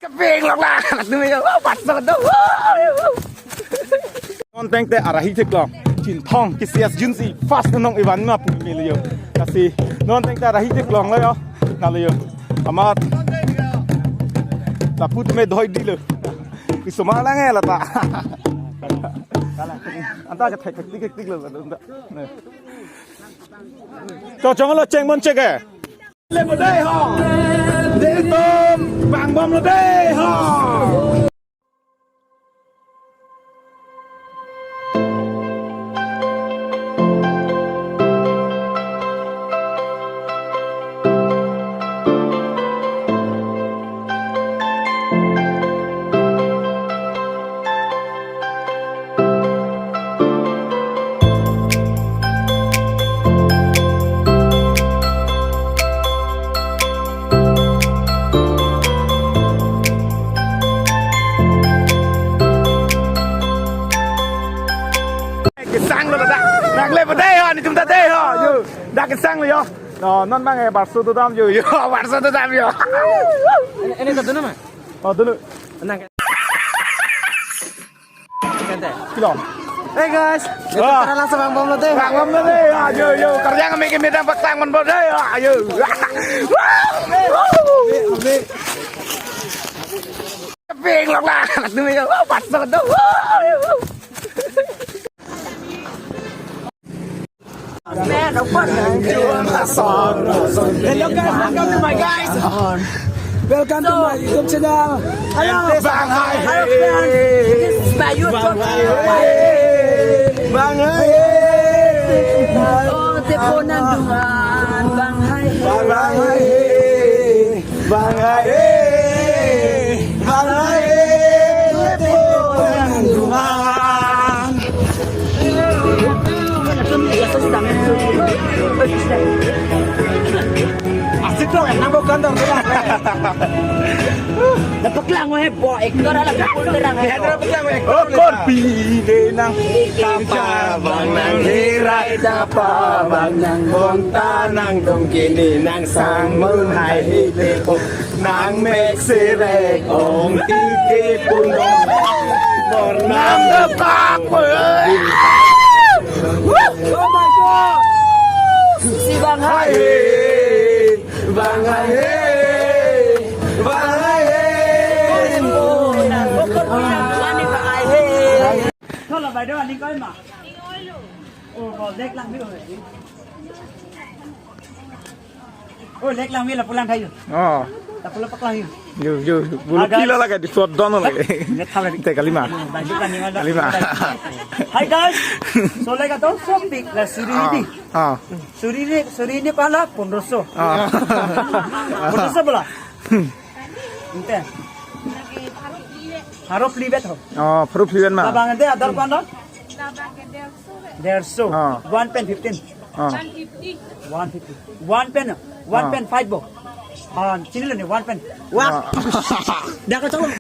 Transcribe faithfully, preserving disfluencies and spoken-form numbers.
Keping lok lang, atum yo, oh, patso do. Non ateng te arahi theklong. Chinthong, K C S junsi, first nong ivan ma pu mili yo. Lasi, non ateng te arahi theklong lo yo. Nalo yo. Amat. Lapu tame doi di lo. Isomar lang eh lata. Anta kethek tik tik lo. Cho chong lo cheng mon chek eh. Le bodai ho. Dei tom bang bom lo dei ho. Kesang lo dak. Nang le bodai ho, netum ta dei ho. Yo, dak kesang lo yo. No, non bang eh barso dodam yo. Yo, barso dodam yo. Ini, ini ta dunu ma? Oh, dunu. Nang. Kente. Kilo. Hey guys. Wah. Kita langsung bang bom lo dei. Bang bom lo dei. Ayo, yo, kerja kami kami dapat tangan bom dei. Ayo. Keping lok lang, atum yo, oh, patso do. Man, of course. Hello guys, welcome to my guys. Welcome to my YouTube channel. Hello. Bang Hai He. This is my YouTube channel. Bang Hai He. Oh, tepo nangdungan, Bang Hai He. Bang Hai He. Bang Hai He, Bang Hai He, tepo nangdungan. Asik dong, enak kok ganteng tuh. Dapat lang eh, bo, ektor ala pukul terang. Ya, dapat lang eh. Oh, korpi de nang. Tapa bang nang hirai, tapa bang nang bongta nang dong kini nang sang mun hai hite po nang mek sirek ong tiki pun dong bor nang depak. Oh my God! Si Bang Hai He, Bang Hai He, Bang Hai He. Thol lo bai do, aning ko-an ma? Oh, ko lek lang bi. Oh, lek lang bi, lapu lang thayo. Oh. Lapu lang paklang yo. Yo, yo, bulu kilo lagi, di suat dono lagi. Net thal lagi. Te kalima. Bai do, aning ko-an ma? Kalima. Hi guys. So lek ato, so pik la suri di. Ah. Suri ni, suri ni pala pondroso. Ah. Pondroso bola. Ante. Pharo phli vet ho. Oh, pharo phli vet ma. Labang ante adar ko-an lo? Derso. Ah. One pen fifteen. Ah. One fifty. One pen. One pen five bo. Ah, chini lo ni one pen. Wah. Ah. Dak kacang.